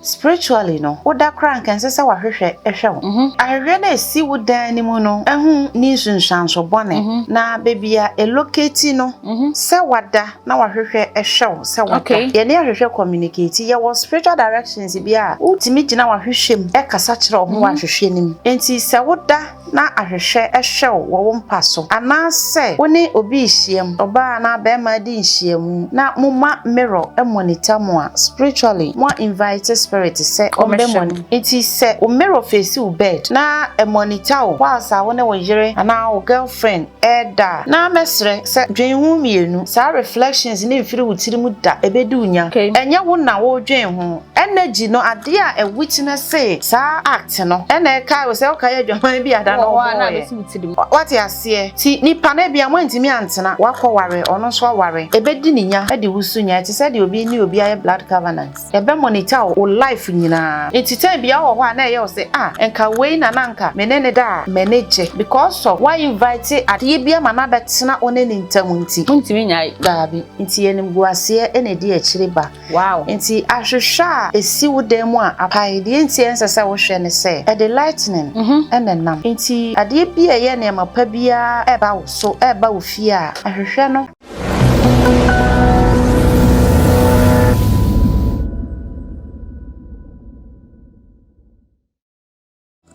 Spiritually no, woda koraa anka ɛnsɛ sɛ w'ahwehwɛ hwɛ wo. Ahwehwɛ no a ɛsi wo dan no mu no ho nni nsunsuanso bɔne, na baabi a ɛlocate no, sɛ wada na w'ahwehwɛ hwɛ wo sɛ wada. Yɛne ahwehwɛ communicate. Yɛwɔ spiritual directions bi a wotumi gyina w'ahwehwɛ mu kasa kyerɛ wo ho wɔ ahwehwɛ no mu. Enti sɛ woda na ahwehwɛ hwɛ wo wɔ wo mpa so, anaasɛ wo ne obi rehyiam, ɔbaa anaa barima redi nhyiamu, na moma mirror monitor mo a, spiritually mo a invite spirit sɛ ɔmbɛ monitor. Nti sɛ wo mirror face wo bed na ɛmonitor wo whilst a wo ne wo yere anaa wo girlfriend reda a, na mɛsrɛ sɛ dwen ho mmienu, saa reflections no mfiri wo tirim da, ɛbɛdi wo nya. Ɛnyɛ wo na woredwen ho, Energy no, adeɛ a ɛ witnessee saa act no ɛna ɛkae wo sɛ wokae adwaman bi a da no wobɔɔeɛ. Wate aseɛ? Nti nipa no ebia moantumi antena, woakɔ ware, ɔno nso aware, ɛbɛdi ne nya de wo so nya. Ɛte sɛ deɛ obi ne obi ayɛ blood covenant. Ɛbɛ monitor wo life nyinaa. Nti time biara wowɔ hɔ a na ɛyɛ wo sɛ ah nka wei na na nka me ne no da a m'ani gye because of woa invite adeɛ bi ama no abɛtena wo ne no ntam nti. Wontumi nnyae. Daabi. Nti animguaseɛ na ɛdi akyire ba. Wow! Enti ahwehwɛ a esi wo dan mu a apae, deɛ enti a ɛnsɛ sɛ wohwɛ ne sɛ, ɛde lightning na ɛnam. Enti adeɛ bi a ɛyɛ nneɛma pa biara reba wo so, reba wo fie a, ahwehwɛ no.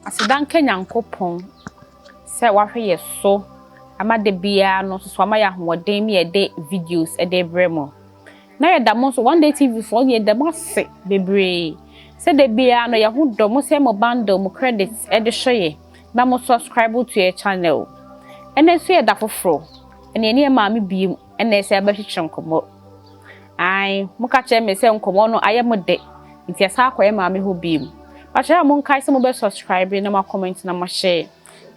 Aseda nka Nyankopɔn sɛ wahwɛ yɛ so ama da biara no nso so wama yɛ ahoɔden ma yɛde videos de rebrɛ mo. Na yɛda mo nso One Day TV foɔ yɛda mo ase bebree sɛ da biara no yɛ ho dɔ mo sɛ mo bundle mo credit de hwɛ yɛ na mo subscribe to yɛ channel. Ɛnɛ nso yɛ da foforɔ ɛne yɛne yɛ maame biem ɛna ɛsɛ abɛhwehwɛ nkɔmmɔ. Ae, moka kyerɛ me sɛ nkɔmmɔ no ayɛ mo dɛ, nti yɛsan akɔyɛ maame hɔ biom. Pakyɛ a monkae sɛ mobɛ subscribe na mo comment na mo share.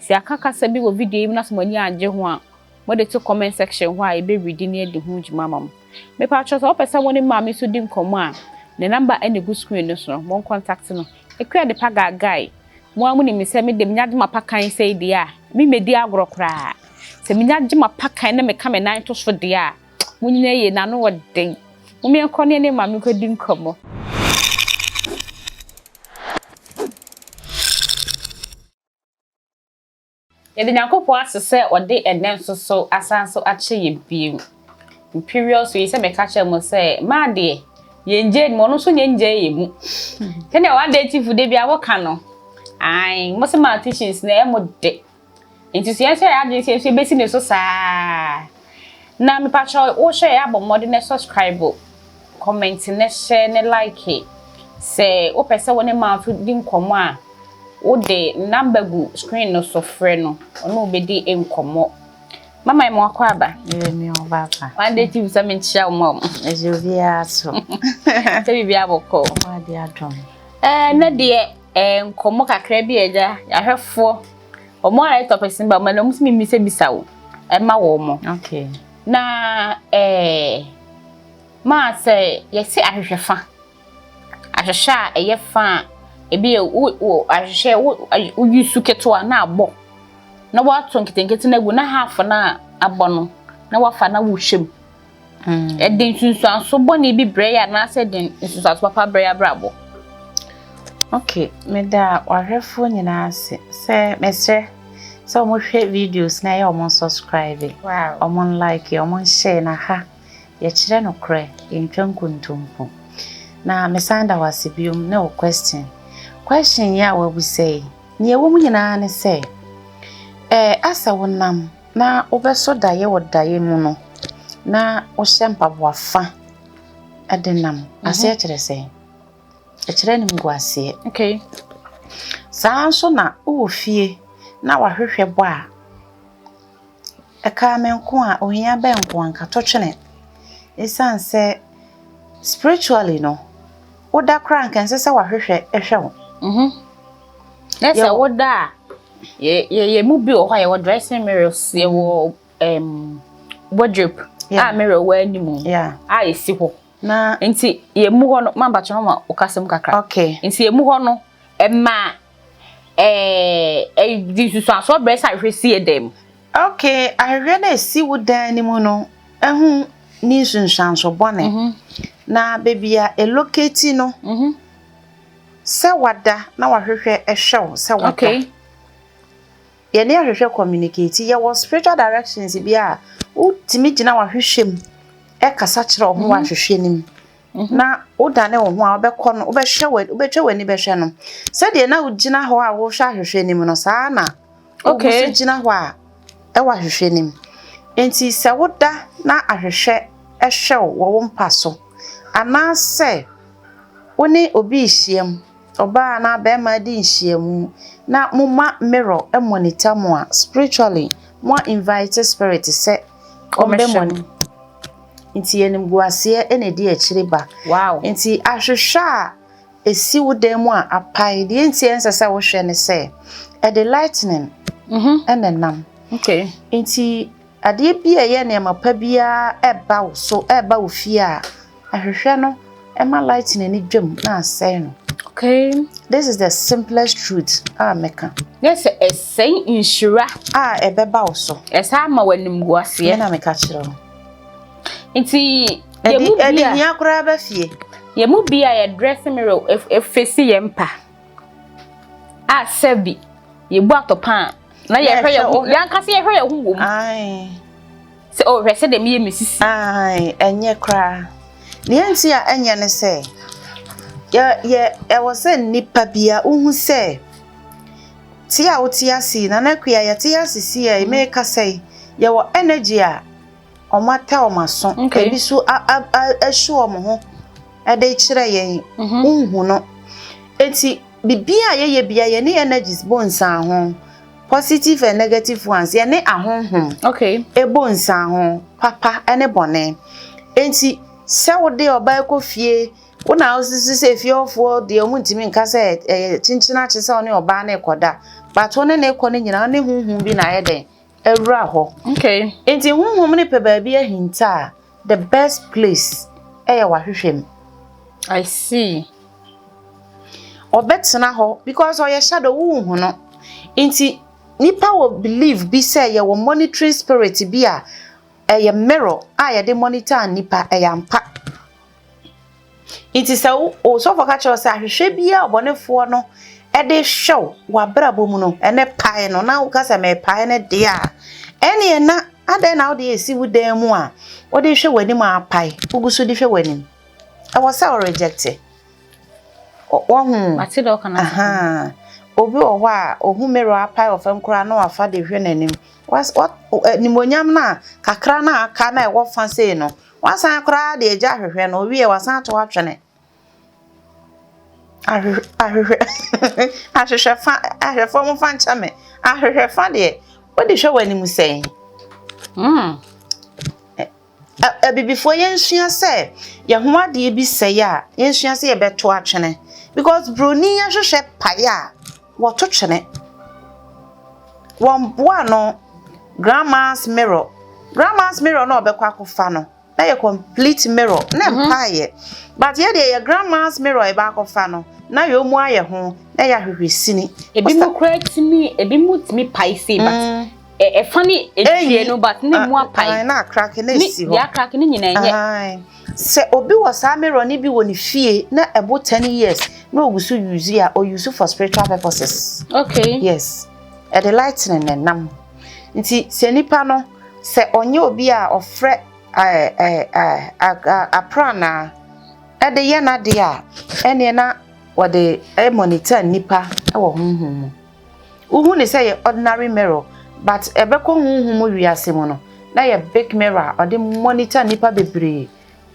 Sɛ yɛaka kasa bi wɔ video yi mu na sɛ mo ani angye ho a, mode to comment section hɔ a yɛbɛ readi na yɛadi ho dwuma ama mo. Mepakyɛw sɛ wopɛ sɛ wo ne maame nso di nkɔmmɔ a, ne number na egu screen no so no, mon contact no. Akua Adepa Gaagae, mo ara monim me sɛ me de menya gye m'apakan sɛi deɛ a, me mmɛdi agorɔ koraa. Sɛ menya gye m'apakan na meka me nan to so deɛ a, Mo nyina yie n'ano wɔ den. Mom yɛnkɔ ne yɛne maame nkɔdi nkɔmmɔ. Yɛde Nyankopɔn ase sɛ ɔde ɛnnɛ nso so asan so akyɛ yɛ bio. Imperial so yi sɛ meka kyerɛ mo sɛ maa deɛ yɛn gyae mu ɔno nso nyɛ ngyae yɛ mu. Sɛnea one day chief de bia woka no. Ae, mo sɛ maa teachings na ɛyɛ mo de. Nti so yɛn nso yɛayɛ adwene sɛ yɛn nso yɛbɛsi ne so saa. Na mepakyɛ wohwɛ yɛ abɔ mmɔden na subscribe, comment ne share ne like. Sɛ wopɛ sɛ wo ne maa nso di nkɔmmɔ a, wode number gu screen no so frɛ no, ɔne wo bɛdi nkɔmmɔ. Mama yɛ mo akɔ aba. Yɛ mi ɔba aba. One day TV sɛ menkyia wo ma wo. Ɛgye obiara so. Sɛ biribiara bɔkɔ. Ɔbɔ adeɛ adom. Ɛɛ ne deɛ ɛɛ nkɔmmɔ kakra bi a agya yɛahwɛfoɔ Wɔn a ɛtɔ pɛsɛn ba wɔn na wɔn nso mmisabisa wo ɛma wɔn mo. Okay. Na ɛɛ maa sɛ yɛsi ahwehwɛ fa ahwehwɛ a ɛyɛ fa a ebi yɛ wo wo ahwehwɛ wo wo yusu ketewa na abɔ na wato nketenkete no agu na half na abɔ no na wafa na wohwɛ mu. Ɛde nsunsuanso bɔne bi brɛ yɛ anaasɛ ɛde nsunsuanso papa brɛ yɛ abrabɔ? Ok, meda w'ahwɛfoɔ nyinaa ase sɛ mesrɛ sɛ wɔhwɛ videos na ɛyɛ wɔn subscribe, wɔn like, wɔn share na ha yɛkyerɛ nokorɛ, yɛntwa nkontompo. Na mesan da wo ase biom ne wo question. Question yi a wabisa yi, nea ɛwɔ mu nyinaa ne sɛ, ɛɛ asɛ wonam Na wobɛso daeɛ wɔ daeɛ mu no, na wohyɛ mpaboa fa de nam. Mhm. Aseɛ kyerɛ sɛn? Ɛkyerɛ animguaseɛ. Okay. Saa nso na wowɔ fie na wahwehwɛ bɔ a, ɛkaa me nko a, ohia bɛn nko a, nka to twene. Ɛsiane sɛ spiritually no, woda koraa nka ɛnsɛ sɛ wahwehwɛ hwɛ wo. Mhm. Na sɛ woda a, yɛ yɛ mu bi wɔ hɔ a yɛwɔ dressing mirrors, yɛwɔ um, wardrobe a mirror wɔ anim a esi hɔ. Na nti yɛn mu hɔ no, mamba kyerɛ ma ɔkasa mu kakra. Okay. Nti yɛn mu hɔ no, ɛma ɛɛ ɛdi nsusuansoɔ brɛ sɛ ahwehwɛ si yɛ dan mu. Okay, ahwehwɛ no esi wo dan no mu no, ɛho ni nsunsuanso bɔne. Mhm. Na baabi a eloketi no. Mm -hmm. Sɛ wada na wahwehwɛ hwɛ wo sɛ wada. Yɛne ahwehwɛ communicate. Yɛwɔ spiritual directions bi a wotumi gyina wahwehwɛ mu ɛkasa kyerɛ wo ho wɔ ahwehwɛ no mu. Na wodane wo ho a, wobɛkɔ no, wobɛhwɛ, wobɛtwa w'ani bɛhwɛ no. Sɛdeɛ na wogyina hɔ a wohwɛ ahwehwɛ no mu no, saa na wogu so gyina hɔ a ɛwɔ ahwehwɛ no mu. Nti sɛ woda na ahwehwɛ hwɛ wo wɔ wo mpa so, anaasɛ wo ne obi rehyiam, ɔbaa anaa barima di nhyiamu, na moma mirror monitor mo a, spiritually mo invite spirit sɛ ɔmbɛ. Nti animguaseɛ na ɛdi akyire ba. Nti ahwehwɛ a ɛsi wo dan mu a apae deɛ, nti ɛnsɛ sɛ wohwɛ ne sɛ ɛde lightning ɛna nam. Nti adeɛ bi a ɛyɛ nneɛma pa biara ɛba wo so, ɛba wo fie a, ahwehwɛ no ɛma lightning no dwam na asɛe no. This is the simplest truth a mɛka. Yɛ sɛ ɛsɛe nhyira a ɛbɛba wo so. Ɛsa ama w'animguaseɛ. Ɛna meka kyerɛ wo. Nti yɛmu bi a, ɛde hia koraa bɛ fie. Yɛn mu bi a yɛ dressing mirror efesi yɛn mpa a, sɛbi, yɛbu atɔpa a, na yɛhwɛ yɛn ho, yɛankasa yɛhwɛ yɛn ho wɔ mu sɛ ɔhwɛ sɛ dɛm yɛ me sisi. Ɛnyɛ koraa. Nea nti a ɛnyɛ ne sɛ yɛ yɛ ɛwɔ sɛ nnipa bia wohu sɛ te a wote ase yi, Nana Akua, yɛte ase si a meka sɛ yɛwɔ energy a ɔmo ata ɔmo aso, ebi so ahyi ɔmo ho ɛde kyerɛ yɛn, nhu no. Eti bibi a yɛyɛ bia, yɛne energies bɔ nsan ho, positive and negative ones, yɛne ahonhom ɛbɔ nsan ho, papa ɛne bɔne. Enti sɛ wode ɔbaa kɔ fie, wo na wosisi sɛ fiefoɔ deɛ, ɔmo ntumi nka sɛ ɛyɛ kyinkyin akye sɛ ɔne ɔbaa ne kɔda, but wo ne ne kɔ no nyinaa, ne honhom bi na ayɛ dɛn awura hɔ. Nti honhom ne pɛ baabi ahinta a, the best place ɛyɛ wahwehwɛ mu. I see. Ɔbɛtena hɔ because ɔyɛ shadow, wohu no. Nti nipa wɔ believe bi sɛ yɛwɔ monitoring spirit bi a ɛyɛ mirror a yɛde monitor nipa, ɛyɛ ampa. Nti sɛ wo osɔfo ka kyerɛ wo sɛ ahwehwɛ bi a ɔbɔnefoɔ no ɛde hwɛw w'abrabɔ mu no ɛne pae no, na woka sɛ mɛpae no deɛ a, ɛneɛ na adɛn na wode esi wo dan mu a wode hwɛ w'anim a apae, wogu so de hwɛ w'anim? Ɛwɔ sɛ ɔreject wɔhu. Mate dɛ ɔka no ase. Aha. Obi wɔ hɔ a ohu mirror apae wɔ fam koraa na wafa de hwɛ n'anim. Nimonyam no a kakra no a aka na ɛwɔ fa sei no, wasan koraa de agya ahwehwɛ no, owie wasan ato atwene. Ahwehwɛ ahwehwɛ fa, ahwehwɛfoɔ mo fa nkyɛ me. Ahwehwɛ fa deɛ wode hwɛ w'anim sɛn? Abibifoɔ, yɛnsua sɛ yɛn ho adeɛ bi sɛe a, yɛnsua sɛ yɛbɛto atwene, because broni ahwehwɛ pae a, wɔto twene. Wɔn boa no grandma's mirror, grandma's mirror na ɔbɛkɔ akɔfa no na yɛ complete mirror na mpaeɛ, but yɛ deɛ, yɛ grandma's mirror yɛbɛ akɔfa no na yɛ ɔmu ayɛ ho na yɛ ahwehwɛ sini. Ebi mu koraa tumi, ebi mu tumi pae sei, but ɛfa ne etwie no, but ne mu apae. Na acrack na esi hɔ. Deɛ acrack ne nyinaa nyɛ. Aye. Sɛ obi wɔ saa mirror ne bi wɔ ne fie na ɛbo 10 years na ogu so use a, ɔuse for spiritual purposes. Yes, ɛde lightning na ɛnam. Nti sɛ nipa no sɛ ɔnyɛ obi a ɔfrɛ ɛɛ ɛɛ ɛɛ apranaa ɛde yɛ n'adeɛ a, ɛneɛ na wɔde monitor nipa ɛwɔ honhom mu. Wohu ne sɛ yɛ ordinary mirror, but ɛbɛkɔ honhom mu wiase mu no na yɛ big mirror a ɔde monitor nipa bebree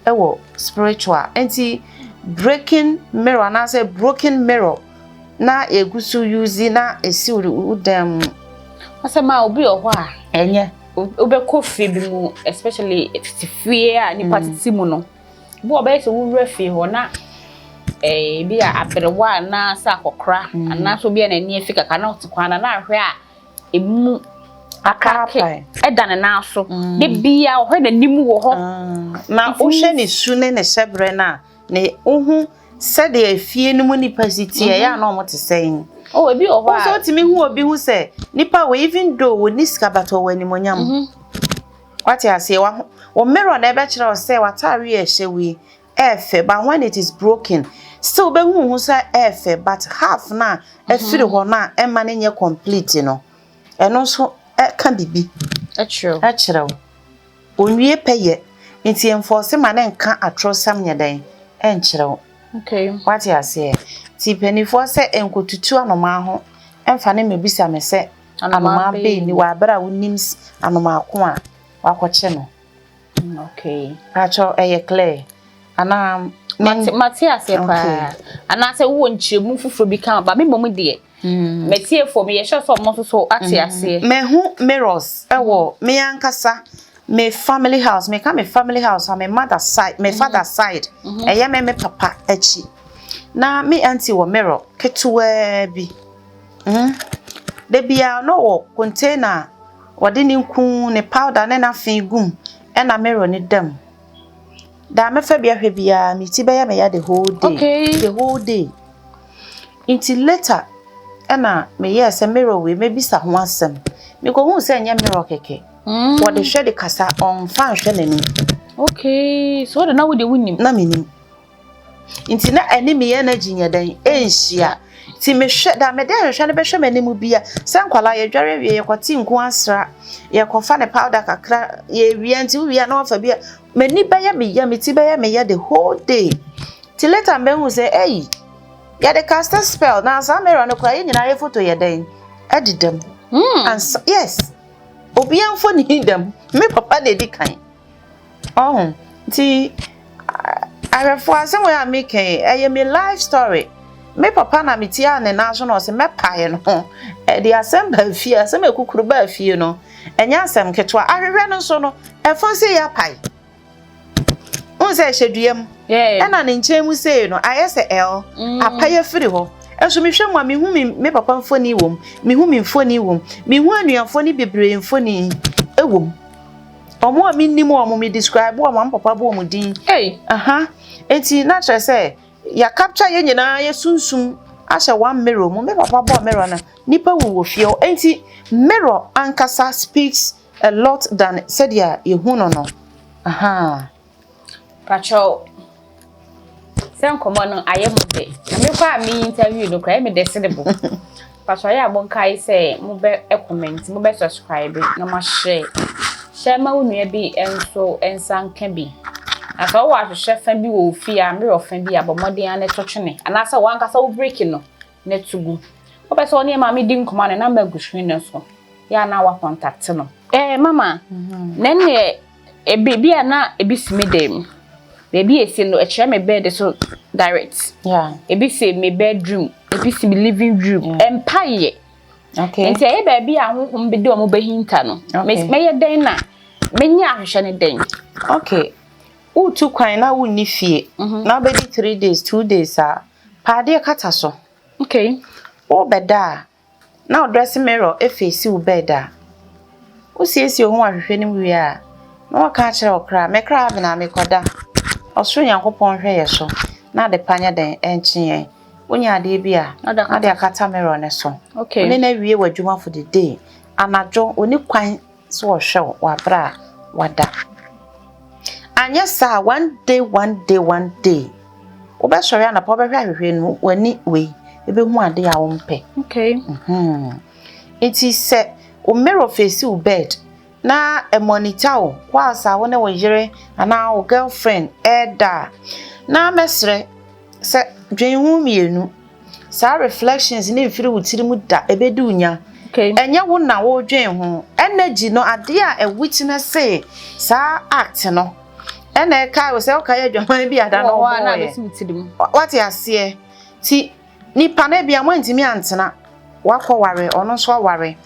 ɛwɔ spiritual. Nti breaking mirror anaasɛ broken mirror na egu so use na esi wo dan mu. Ɔsɛ maa obi wɔ hɔ a ɛnyɛ. Wobɛkɔ fie bi mu, especially tete fie a nipa tete mu no, bi wɔ bɛyɛ sɛ wowura fie hɔ na bi a aberewa anaasɛ akɔkora anaasɛ obi a n'ani afi kakra na ɔte kwan na na ahwɛ a emu acrack ɛda ne nan so de bia ɔhwɛ n'anim wɔ hɔ. Na wohwɛ ne su ne ne hyɛberɛ no a, ne wohu sɛdeɛ fie no mu nipa si teɛ, ɛyɛ a na ɔmo te sɛn. Oh, ebi wɔ hɔ a wosɛ wotumi hu obi hu sɛ nipa wɔ, even though wɔni sika, but ɔwɔ animonyam. Wate aseɛ? Wɔ mirror na ɛbɛkyerɛ wo sɛ w'ataare a ɛhyɛ wei. Ɛɛfɛ, but when it is broken, still wobɛhu ho sɛ ɛɛfɛ, but half na ɛfiri hɔ no a ɛma no nyɛ complete no, ɛno nso ɛka bibi ɛkyerɛw. Ɛkyerɛ wo onwie pɛyɛ, nti ɛmfɔɔse ma ne nka atorɔsɛm nyɛ dɛn ɛnkyerɛ wo. Wate aseɛ? Nti mpanimfoɔ sɛ nkotutu anomaa ho ɛmfa ne mmɛbisa me sɛ anomaa bɛyi ni wɔ abere a wonim anomaa ko a wakɔkye no. Pakyɛ, ɛyɛ clear anaa? Mate aseɛ paa, anaasɛ wowɔ nkyerɛmu foforɔ bi ka ba me mmom deɛ, matiefoɔ meyɛ sure sɛ ɔmo nso so ate aseɛ. Mehu mirrors ɛwɔ me ankasa me family house. Meka me family house a, me mother side, me father side, ɛyɛ me papa akyi na me auntie wɔ mirror ketewaa bi. Da biara na ɔwɔ container a wɔde ne nku ne powder ne n'afe gum, ɛna mirror ne dam da mɛfa bi ahwɛ biara, me ti bɛyɛ me ya the whole day. The whole day. Nti later ɛna meyɛɛ sɛ mirror wei, mɛbisa ho asɛm. Mekɔhuu sɛ ɛnyɛ mirror kɛkɛ. Wɔde hwɛ de kasa, ɔmfa nhwɛ n'anim. Okay, so wode na wode wonim. Na menim, nti na ɛne me energy nyɛ dɛn ɛnhyia, nti mehwɛ da mede ahwehwɛ no bɛhwɛ m'anim bia sɛ nkwalaa yɛdware awie, yɛkɔte nku asra, yɛkɔfa ne powder kakra, yɛwia, nti wowie a na wafa bi a, m'ani bɛyɛ me ya, me ti bɛyɛ me ya the whole day. Nti later mbɛhu sɛ ɛyi yɛde cast spell na saa mirror no koraa, yɛn nyinaa yɛ photo yɛ dɛn ɛdeda mu. Ansa yes, obiara mfoni dam, me papa na edi kan ɔho. Nti ahwɛfoɔ, asɛm wei a meka yi, ɛyɛ me life story. Me papa na metia ne nan so na ɔsɛ mɛpae no ho, ɛde asɛm baa fie, asɛm ekukuru baa fie no, ɛnyɛ asɛm ketewa. Ahwehwɛ no nso no, ɛfa sɛ yɛ apae n sɛ ɛhyɛ dua mu, ɛna ne nkyɛn mu sei no ayɛ sɛ ɛl apae afiri hɔ. Ɛnso mehwɛ mu a, mehu me papa mfoni wɔ mu, mehu me mfoni wɔ mu, mehu anuafoɔ no bebree mfoni wɔ mu, ɔmo a menim ɔmo, me describe ɔmo a, papa bɔ ɔmo din. Hey. Aha, enti na kyerɛ sɛ yɛ capture yɛn nyinaa yɛ sunsum ahyɛ one mirror mu. Me papa bɔ mirror no, nipa wu wɔ fie hɔ. Enti mirror ankasa speaks a lot than sɛdeɛ yɛhu no. Aha. Patrol, sɛ nkɔmmɔ no ayɛ mo de na mekɔ a me interview no koraa ɛyɛ me dɛ sene bo. Patrol, ayɛ a monkae sɛ mobɛ comment, mobɛ subscribe na moahyɛ hyɛ ma wo nua bi nso nsa nka bi. Na sɛ wowɔ ahwehwɛ fa bi wɔ wo fie a, mirror fa bi a, bɔ mmɔden a ne to twene, anaasɛ wankasa wo break no ne to gu. Wopɛ sɛ ɔne maame di nkɔmmɔ a, ne number gu screen no so yɛ a na wacontact no. Mama, na neɛ ebi bi a na ebi si me dɛm beebi esi no, ɛkyerɛ me bed so direct. Ebi si me bedroom, ebi si me living room, ɛmpa yɛ. Nti ɛyɛ baabi a honhom bi de ɔmo bɛhinta no. Mɛyɛ dɛn na menyɛ ahwehwɛ ne dɛn? Okay, wotu kwan na wonni fie na wobɛdi 3 days, 2 days a, paadeɛ kata so. Wobɛda a, na wo dressing mirror efeesi wo bed a, wosiesie wo ho ahwehwɛ no mu wie a, na waka akyerɛ wo kra, me kra abena, mekɔda, ɔsoro Nyankopɔn hwɛ yɛ so na ade pa nyɛ dɛn ɛnkye yɛn. Wonya adeɛ bi a, Na na de akata mirror ne so. Wone no awie w'adwuma for the day. Anadwo oni kwan sɛ wɔhwɛ wo wɔ aberɛ a wada. Anyɛ saa, one day, one day, one day, wobɛsɔre anapa, wobɛhwɛ ahwehwɛ no, w'ani wei ɛbɛhu ade a wompɛ. Nti sɛ wo mirror face wo bed na ɛmonitor wo whilst a wo ne wo yere anaa wo girlfriend ɛɛda a, na mɛsrɛ sɛ dwen ho mmienu. Saa reflections ne mfiri wo tiri mu da, ɛbɛdi wo nya. Ɛnyɛ wo na wodwen ho. Energy no, adeɛ a ɛwitness saa act no, ɛna ɛka wo sɛ woka yɛ adwaman bi ada na Wɔ hɔ a na wobɔɔyɛ. abɛsi wo tirim. Wate aseɛ? Ti nipa no bia moantumi antena, wakɔ ware, ɔno nso aware,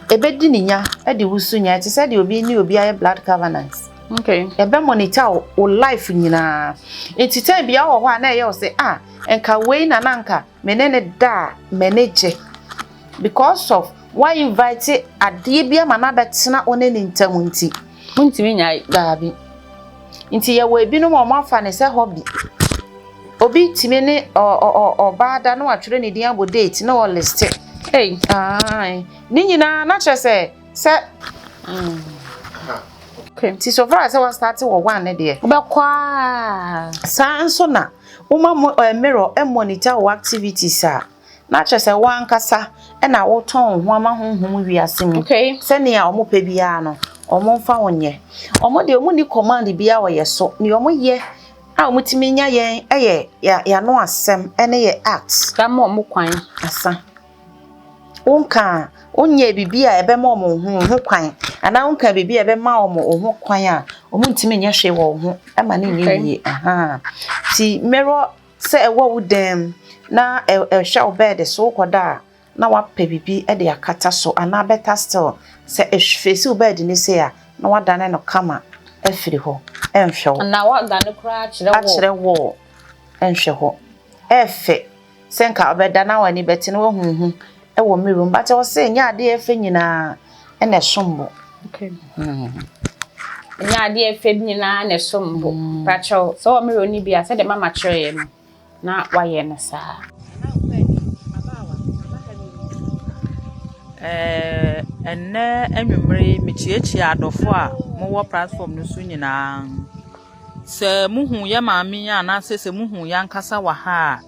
ɛbɛdi ne nya de wo so nya. Ɛte sɛ deɛ obi ne obi ayɛ blood covenant. Ɛbɛ monitor wo life nyinaa. Nti time bia wɔ hɔ a na ɛyɛ wo sɛ, ah, nka wei na nka me ne ne da a, m'ani gye, because of wa invite adeɛ bi ama no abɛtena wo ne ne ntam nti. Montumi nyae. Daabi. Nti yɛwɔ ebinom a ɔmo afa ne sɛ hobby. Obi tumi ne ɔbaa da na watwerɛ ne din abɔ date na ɔlist. Hey. Ae. Ne nyinaa na kyerɛ sɛ. Nti so far sɛ wastart wɔ one ne deɛ, wobɛkɔ a. Saa nso na woma mo mirror monitor wo activities a, na kyerɛ sɛ woankasa ɛna wotɔn wo ho ama honhom wiase mu. Sɛnea ɔmo pɛ biara no, ɔmo mfa wo nyɛ. Ɔmo deɛ, ɔmo ni command biara wɔ yɛ so. Nea ɔmo yɛ a ɔmo tumi nya yɛn ɛyɛ yɛano asɛm ɛne yɛ acts. Dama ɔmo kwan. Asa wonka a, wonyɛ biribi a ɛbɛma ɔmo ho kwan, anaa wonka biribi a ɛbɛma ɔmo ho kwan a, ɔmo ntumi nyɛ hwee wɔ wo ho ɛma ne nyɛ yie. Aha nti mirror sɛ ɛwɔ wo dan mu na ɛhwɛ wo bed so, wokɔda a, na wapɛ biribi de akata so, anaa better still, sɛ ɛfesi wo bed ne sei a, na wadane no kama afiri hɔ, ɛnhwɛ wo. Anaa wadane koraa kyerɛ wɔ. Akyerɛ wɔ, ɛnhwɛ hɔ. Ɛɛfɛ sɛ nka ɔbɛda na w'ani bɛte na wahu hu ɛwɔ mirror mu, but ɛwɔ sɛ nyɛ adeɛ ɛfɛ nyinaa ɛna ɛsom bo. Nyɛ adeɛ ɛfɛ nyinaa na ɛsom bo. Pakyɛw, sɛ wɔ mirror no bi a, sɛdeɛ mama kyerɛeɛ no, na wayɛ no saa. Ɛnnɛ anwummere yi, mekyiakyia adɔfo a mowɔ platform no so nyinaa. Sɛ muhu yɛ maame yi anaasɛ sɛ muhu yɛn ankasa wɔ ha a,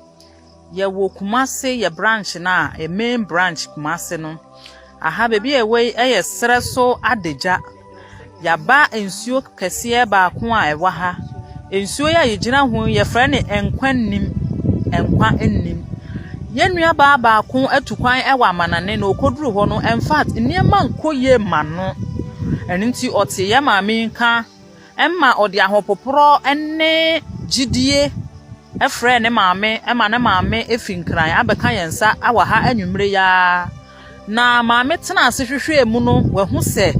yɛwɔ Kumase, yɛ branch no a, yɛ main branch Kumase no. Aha baabi a yɛwɔ yi yɛ serɛ so adagya. Yɛaba nsuo kɛseɛ baako a ɛwɔ ha. Nsuo yi a yɛgyina ho yi, yɛfrɛ no Nkwa Nnim. Nkwa Nnim. Yɛn nuabaa baako atu kwan wɔ amanane na ɔkɔduruu hɔ no, in fact, nneɛma nkɔ yie mma no. Ɛno nti ɔte yɛn maame yi nka ma ɔde ahopoporɔ ne gyidie frɛɛ ne maame ma ne maame fi Nkran abɛka yɛn nsa wɔ ha anwummerɛ yi ara. Na maame tena ase hwehwɛɛ mu no, wahu sɛ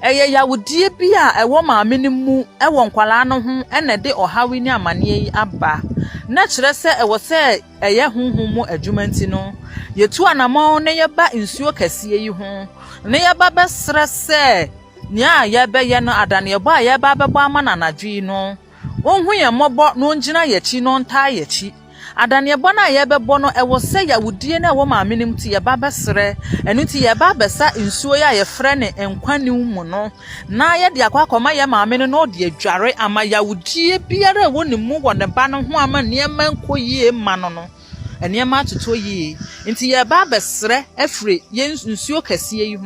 ɛyɛ yawdie bi a ɛwɔ maame no mu wɔ nkwadaa no ho na ɛde ɔhaw yi ne amanneɛ yi aba. Na kyerɛ sɛ ɛwɔ sɛ ɛyɛ honhom mu adwuma nti no, yɛtu anammɔn na yɛba nsuo kɛseɛ yi ho na yɛba bɛsrɛ sɛ nea a yɛbɛyɛ no, adaneɛbɔ a yɛba abɛbɔ ama no anadwo yi no, ɔnhu yɛn mmɔbɔ na ɔngyina yɛn akyi na ɔntaa yɛn akyi. Adaneɛbɔ no a yɛbɛbɔ no, ɛwɔ sɛ yawudie no a ɛwɔ maame no mu nti yɛba bɛsrɛ. Ɛno nti yɛba abɛsa nsuo yi a yɛfrɛ no Nkwa Nnim mu no na yɛde akɔ akɔma yɛ maame no na ɔde adware ama yawudie biara a ɛwɔ ne mu wɔ ne ba no ho ama nneɛma nkɔ yie ma no, nneɛma atotɔ yie. Nti yɛba abɛsrɛ afiri yɛn nsuo kɛseɛ yi ho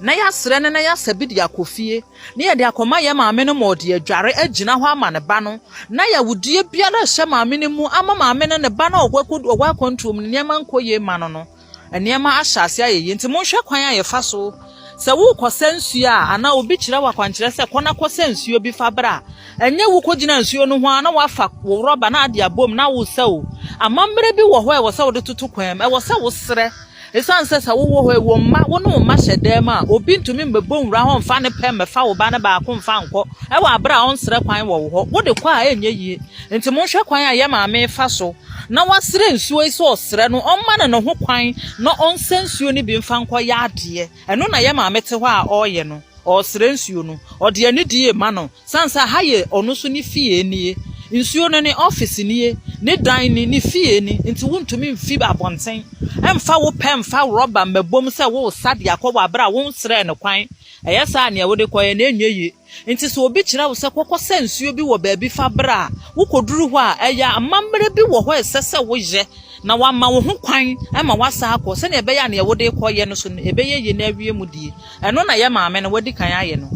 na yɛasrɛ no na yɛasa bi de akɔ fie na yɛde akɔma yɛ maame no ma ɔde adware agyina hɔ ama ne ba no, na yawudie biara ɛhyɛ maame no mu ama maame no ne ba no a ɔwɔ akwantuo mu no, nneɛma nkɔ yie ma no, nneɛma ahyɛ ase ayɛ yie. Nti monhwɛ kwan a yɛfa so. Sɛ wokɔsɛ nsuo a, anaa obi kyerɛ wo akwankyerɛ sɛ kɔ na kɔsɛ nsuo bi fa bra a, ɛnyɛ wokɔgyina nsuo no ho a na wafa wo rɔba na ade abom na wosɛ o. Amammerɛ bi wɔ hɔ a ɛwɔ sɛ wode toto kwan mu, ɛwɔ sɛ wosrɛ, ɛsiane sɛ wowɔ hɔ, ɛwɔ mma, wo ne wo mma hyɛ dan mu a, obi ntumi mmɛbɔ nwura hɔ mfa ne pɛ mmɛfa wo ba ne baako mfa nkɔ ɛwɔ abere a ɔnsrɛ kwan wɔ wo hɔ. Wode kɔ a, ɛnyɛ yie. Nti monhwɛ kwan a yɛ maame fa so na wasrɛ nsuo yi, sɛ ɔsrɛ no, ɔmma no ne ho kwan na ɔnsɛ nsuo no bi mfa nkɔyɛ adeɛ. Ɛno na yɛ maame te hɔ a ɔreyɛ no. Ɔresrɛ nsuo no, ɔde anidie ma no, san sɛ ha yɛ ɔno nso ne fie nie. Nsuo no ne office nie, ne dan ni, ne fie ni. Nti wontumi mfi abɔnten ɛmfa wo pɛ mfa rɔba mmɛbom sɛ wosa de akɔ wɔ abere a wonsrɛ no kwan. Ɛyɛ saa, nea wode kɔyɛ na ɛnyɛ yie. Nti sɛ obi kyerɛ wo sɛ kɔkɔ sɛ nsuo bi wɔ baabi fa berɛ a, wokɔduru hɔ a, ɛyɛ amammerɛ bi wɔ hɔ a ɛsɛ sɛ woyɛ na wama wo ho kwan ma wasa akɔ, sɛnea ɛbɛyɛ a nea wode kɔyɛ no so no ɛbɛyɛ yie na awie mu die. Ɛno na yɛ maame no wadi kan ayɛ no.